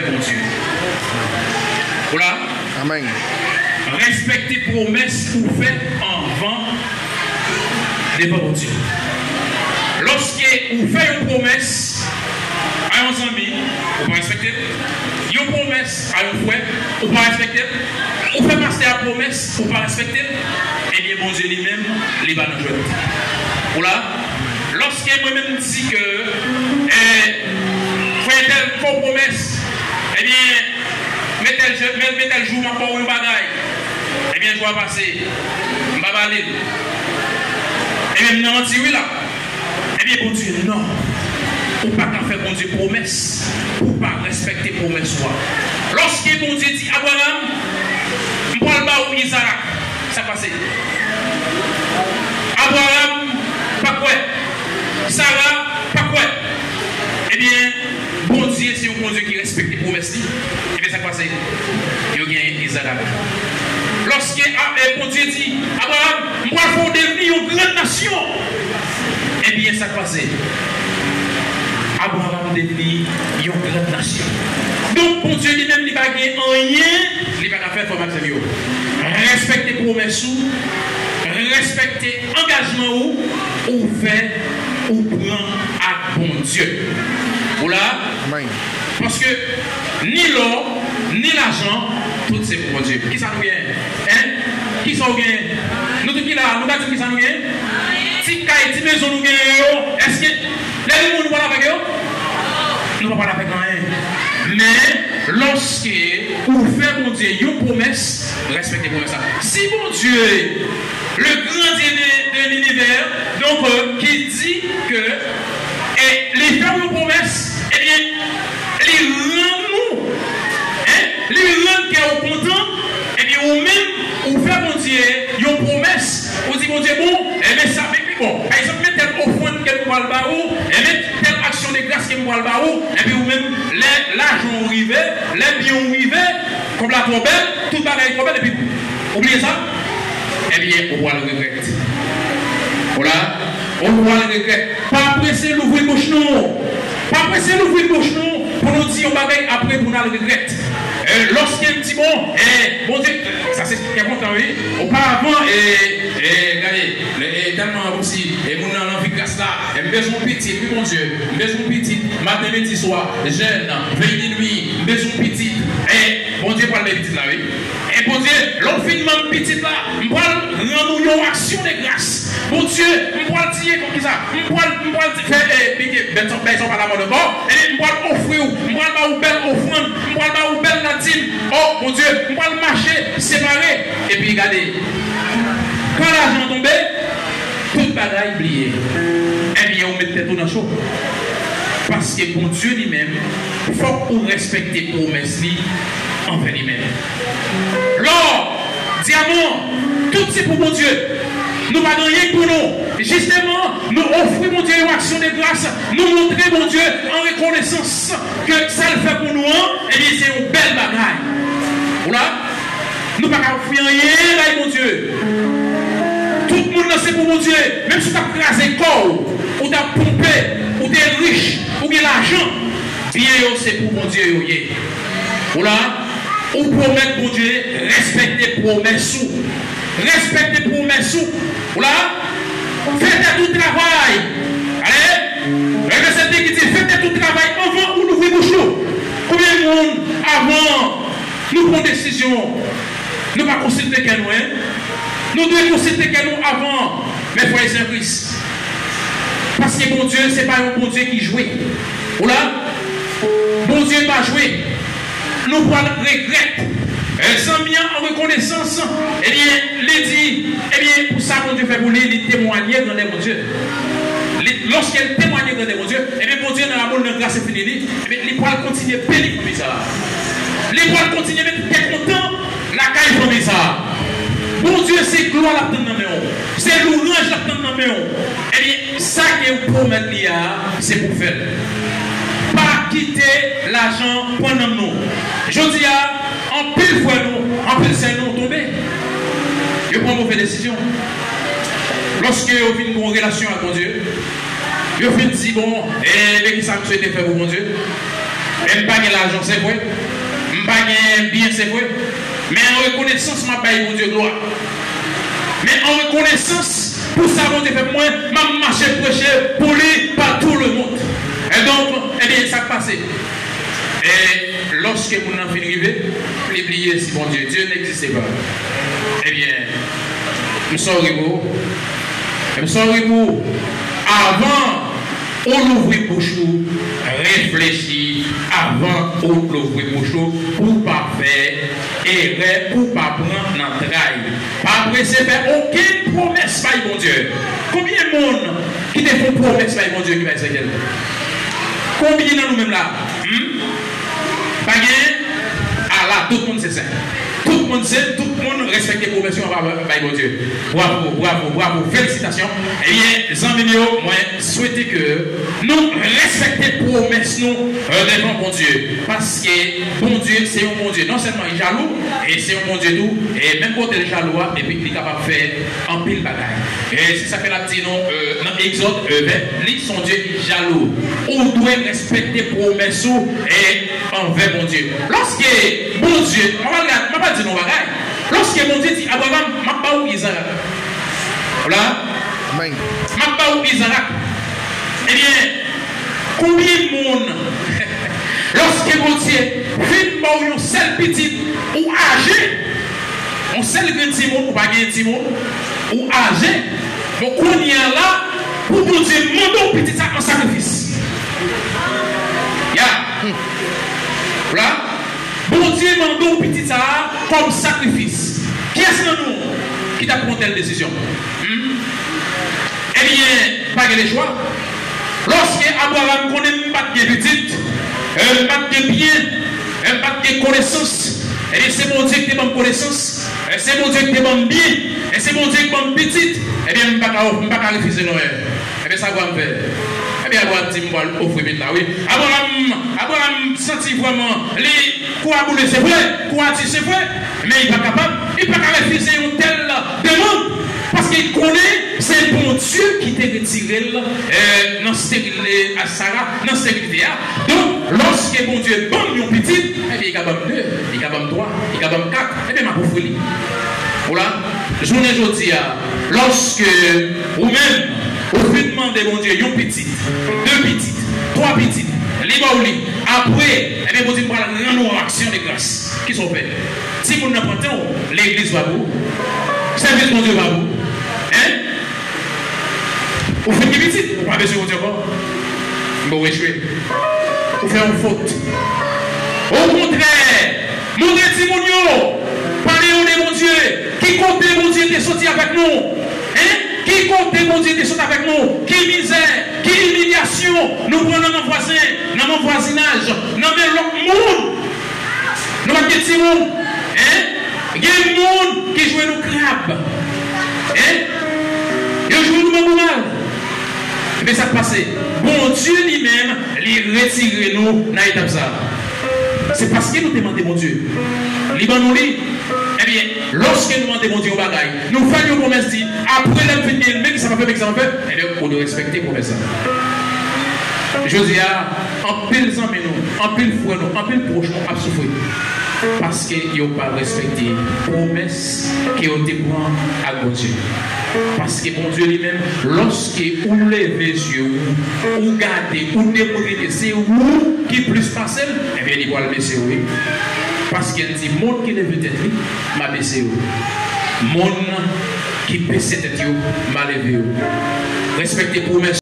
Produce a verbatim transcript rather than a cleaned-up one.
Bondye. Ou la? Amèn. Respekte pwomès ou fè anvan devan Bondye. Lòske ou fè yon pwomès a yon zanmi, ou pa respekte l. Yon pwomès a yon frè, ou pa respekte l. Ou fè pastè a pwomès, ou pa respekte l. Ebyen, Bondye li menm, li pa nan jwèt. Ou la? Lòske mwen menm m di ke, eh, frè entèl fè w pwomès, ebyen, men tèl je-, men, men tèl jou m ap ba w yon bagay. Ebyen, jou a pase, m pa ba li l. Ebyen, m nan manti wi la. Ebyen, Bondye, non. Ou pa ka fè Bondye pwomès pou w pa respekte pwomès ou a. Lòske Bondye di, Abraram, m pral ba ou Izarak, sa k pase? Abraram pa kwè. Sara pa kwè. Ebyen, Bondye se yon Bondye ki respekte pwomès li. Ebyen, sa k pase? Yo genyen Izarak. Lòske a, e, Bondye di, Abraram, m pral fè w devni yon grann nasyon. Ebyen, sa k pase? Abraram devni yon grann nasyon. Donk, Bondye li menm, li pa gen anyen li pa ka fè, frè m ak sè m yo. Respekte pwomès ou, respekte angajman ou, ou fè, ou pran ak Bondye. Ou la? Amèn. Paske ni lò, ni lajan, tout se pou Bondye. Kisa nou genyen? Hein? Kisa w genyen? Nou tout ki la, nou ka di m kisa nou genyen? Ti kay, ti mezon nou genyen yo, èske lè nou mouri nou pral avèk yo? Nou pa pral avèk anyen. Men, lòske ou fè Bondye yon pwomès, respekte pwomès la. Si Bondye, le grand Dieu de, de l'univers, donk, euh, ki di ke, e li fè w yon pwomès, ebyen, li rann ou, hein, li rann kè w kontan, ebyen, ou menm, ou fè Bondye yon pwomès, ou di Bondye, bon, enben, sa, men, bon, pa egzanp, men tèl ofrann ke m pral ba ou, enben, tèl aksyon de gras ke m pral ba ou, epi ou menm, lè lajan w rive, lè byen w rive, kòb la twò bèl, tout bagay twò bèl, epi ou bliye sa, ebyen, ou pral regrèt. Ou la, ou pral regrèt. Pa prese louvri bouch nou. Pa prese louvri bouch nou pou nou di yon bagay apre pou n al regrèt. E, lòske n di, bon, e, Bondye, sa se kè kontan, wi. Opavan, e, e, gade, e, tèlman osi, e, moun nan anvi gras la, e, m bezwen yon pitit, wi, Bondye. M bezwen yon pitit, maten, midi, swa, jèn, vèy, minui, m bezwen yon pitit. E, Bondye pral bay pitit la, wi. E Bondye, lè w fin ban m pitit la, m pral rann ou yon aksyon de gras. Bondye, m pral di, e, kòm kisa? M pral, m pral di, fè, e, bèy sa w pa lamòd ankò. E m pral ofri w, m pral ba ou bèl ofrann, m pral ba ou bèl ladim. O, Bondye, m pral mache separe. Epi gade, kan lajan tonbe, tout bagay bliye. Ebyen, ou met tèt ou nan cho. Paske Bondye li menm, fòk ou respekte pwomès li anvè li menm. Lò, dyaman, tout se pou Bondye. Nou pa gen anyen pou nou. Jisteman, nou ofri Bondye yon aksyon de gras. Nou montre Bondye an rekonesans ke sa l fè pou nou an, ebyen, se yon bèl bagay. Ou la? Nou pa ka ofri anyen bay Bondye. Tout moun nan se pou Bondye. Menm si w t ap kraze kò w, ou t ap ponpe, ou te rich, ou gen lajan, byen yo se pou Bondye yo ye. Ou la? Ou pwomèt Bondye, respekte pwomès ou. Respekte pwomès ou. Ou la? Fè tèt ou travay. Ale! Vèsè de ki di, fè tèt ou travay anvan ou louvri bouch ou. Konbyen moun, avan nou pran desizyon, nou pa konsilte kè nou, en? Nou dwe konsilte kè nou avan, men frè e sè an Kris. Paske Bondye, se pa yon Bondye ki jwe. Ou la? Bondye pa jwe. Nou pral regrèt. E, zanmi an, an rekonesans, ebyen, li di, ebyen, pou sa Bondye fè pou li, li temwanye grandè Bondye. Li, lòske l temwanye grandè Bondye, ebyen, Bondye nan amou l, nan gras enfini li, ebyen, li pral kontinye beni fanmi sa a. Li pral kontinye met kè kontan lakay fanmi sa a. Bondye, se glwa l ap tann nan men w. Se louwanj l ap tann nan men w. Ebyen, sa ke w pwomèt li a, se pou w fè l. Pa kite lajan pran nanm nou. Jodi a, anpil frè nou, anpil sè nou tonbe. Yo pran move desizyon. Lòske yo fin gen yon relasyon ak Bondye, yo fin di, bon, e, men kisa m swete fè pou Bondye? E m pa gen lajan, se vre. M pa gen byen, se vre. Men an rekonesans, m ap bay Bondye glwa. Men an rekonesans pou sa Bondye fè pou mwen, m ap mache preche pou li pa tou le mond. E donk, ebyen, sa k pase? E lòske moun nan fin rive, li bliye si Bondye, Dieu n'existe pas. Ebyen, m sorry bro. M sorry bro. Avan ou louvri bouch ou, reflechi avan ou louvri bouch ou pou w pa fè erè, pou w pa pran nan tray. Pa prese fè okenn pwomès bay Bondye. Konbyen moun ki te fè yon pwomès bay Bondye ki pa respekte l? Konbyen nan nou menm la? Hmm? Pa gen? Ala, tout moun se sen. Tout moun se, tout moun respekte pwomès yo anba bay Bondye. Bravo, bravo, bravo, felisitasyon. Ebyen, zanmi m yo, mwen swete ke nou respekte pwomès nou, euh, devan Bondye. Paske Bondye se yon Bondye, non sèlman li jalou, e se yon Bondye tou, e menm kote l jalou a, epi li kapab fè anpil bagay. E se sa fè l ap di nou, euh, nan Egzòd, euh, vèt, li se yon Dye ki jalou. Ou dwe respekte pwomès ou, e anvè Bondye. Lòske Bondye, mwen pral gad, mwen pral di nou yon bagay. Lòske Bondye di Abraram, "M ap ba ou Izarak." Ou la? M ap ba ou Izarak. Ebyen, konbyen moun, lòske Bondye fin ba w yon sèl pitit, ou aje, yon sèl grenn timoun, ou pa gen timoun, ou aje, bon, kounye a la, pou Bondye mande w pitit sa an sakrifis. Ya. Ou la? Bondye mande w pitit sa a kòm sakrifis. Kiyès nan nou ki t ap pran tèl desizyon? Hmm? Ebyen, pa gen lechwa. Lòske Abraram konnen m pa t gen pitit, e, m pa t gen byen, e, m pa t gen konesans, ebyen, se Bondye ki te ban m konesans, e, se Bondye ki te ban m byen, e se Bondye ki ban m pitit, ebyen, m pa ka, m pa ka refize non. Ebyen, sa Abraram fè? Ebyen, Abraram di, "M pral ofri pitit la, wi." Abraram, Abraram santi vrèman li kou a boule, se vre, kou a di, se vre, men li pa kapab, li pa ka refize yon tèl demann, paske li konnen se Bondye ki te retire l, eh, nan steril, eh, a Sara, nan sterilite a. Donk, lòske Bondye ban m yon pitit, ebyen, li ka ban m de, li ka ban m twa, li ka ban m kat, ebyen, m ap ofri li. Ou la, jounen jodi a, lòske ou menm, ou fin mande Bondye yon pitit, de pitit, twa pitit, li ba w li, apre, ebyen, Bondye pral rann ou an aksyon de gras. Kisa w fè? Timoun nan pran tan w, legliz pa pou ou, sèvis Bondye pa pou ou. Hein? Ou fin gen pitit, ou pa bezwen Bondye ankò. Bon, ou echwe. Ou fè yon fot. Okontrè, montre timoun yo, pale yo de Bondye. Ki kote Bondye te soti avèk nou? Hein? Ki kote Bondye te soti avèk nou? Ki mizè, ki imilyasyon nou pran nan men vwazen, nan men vwazinaj, nan men lòt moun? Nou pa t gen timoun, hein? Gen moun ki jwe nou krab, hein? Yo jwe nou manmoumal. Men sa k pase? Bondye li menm, li retire nou nan etap sa a. Se paske nou te mande Bondye. Li ban nou li. Ebyen, lòske nou mande Bondye yon bagay, nou fè l yon pwomès, di, "Apre lè m fin gen l, men kisa m ap fè, men kisa m ap fè?" Ebyen, ou dwe respekte pwomès la. Jodi a, anpil zanmi nou, anpil frè nou, anpil pwòch nou ap soufri paske yo pa respekte pwomès ke yo te pran ak Bondye. Paske Bondye li menm, lòske ou leve zye ou, ou gade, ou deprime, se ou ki plis pase l, ebyen, li pral bese w, wi. Paske l di, "Moun ki leve tèt li, m a bese yo. Moun ki bese tèt yo, m a leve yo." Respekte pwomès